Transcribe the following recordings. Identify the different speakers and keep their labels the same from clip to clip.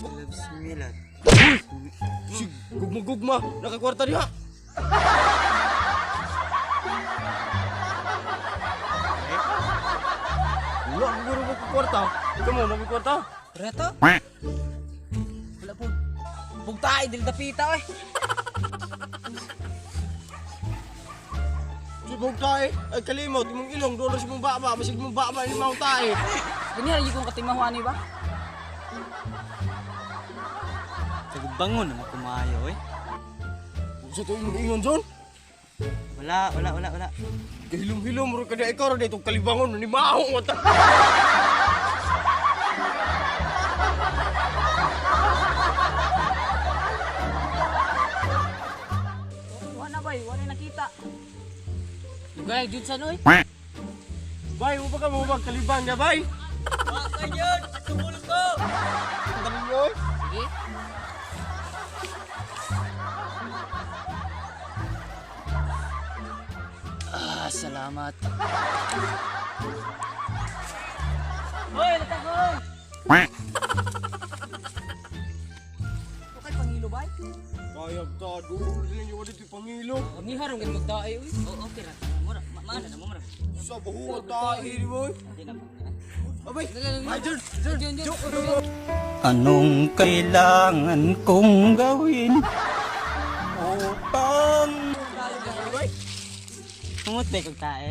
Speaker 1: Loves Milan.
Speaker 2: Sig, gugma-gugma. Nakakwarta diha. Wala ko guro mo kwarta. Ikaw mo, magkwarta.
Speaker 3: Reto? Wala po. Bugtae, dili dapita oy.
Speaker 2: Si bugtae, ay kalimot, imong ilong, dulo sa imong baba, basig imong baba, imong tae.
Speaker 3: Ganyan lagi kong katimahuan ni ba?
Speaker 1: Kagbangon naman kumayo eh.
Speaker 2: Sa to imong ingon, John?
Speaker 1: Wala, wala, wala, wala.
Speaker 2: Kahilom-hilom, ro kada ikaw, ro dito kalibangon, ni maong mata.
Speaker 3: Wala bay, wala nakita. Dugay jud sa noy.
Speaker 2: Bay, mo ba ka mo bang kalibang na, bay?
Speaker 1: Baka yun! Tumulong ko!
Speaker 2: Ang galing niyo, oy.
Speaker 3: Sige.
Speaker 1: Ah, salamat.
Speaker 3: Hoy, latag hoy. Okay pangilo bay.
Speaker 2: Kayag ta, dulo ninyo wa dito pangilo.
Speaker 3: Ni harong gid magtae oy.
Speaker 1: Oo, okay ra. Mura, maana na mo mura.
Speaker 2: Sa buhuan tae, di boy.
Speaker 1: Hindi na.
Speaker 2: Abay, ay, John, John,
Speaker 3: John, John.
Speaker 2: John.
Speaker 4: Anong kailangan kong gawin upang
Speaker 2: Bay,
Speaker 1: Humot ba kag tae?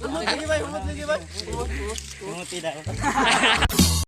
Speaker 2: humot lagi, bay, humot lagi, bay. Humot, humot.
Speaker 1: Humot daw.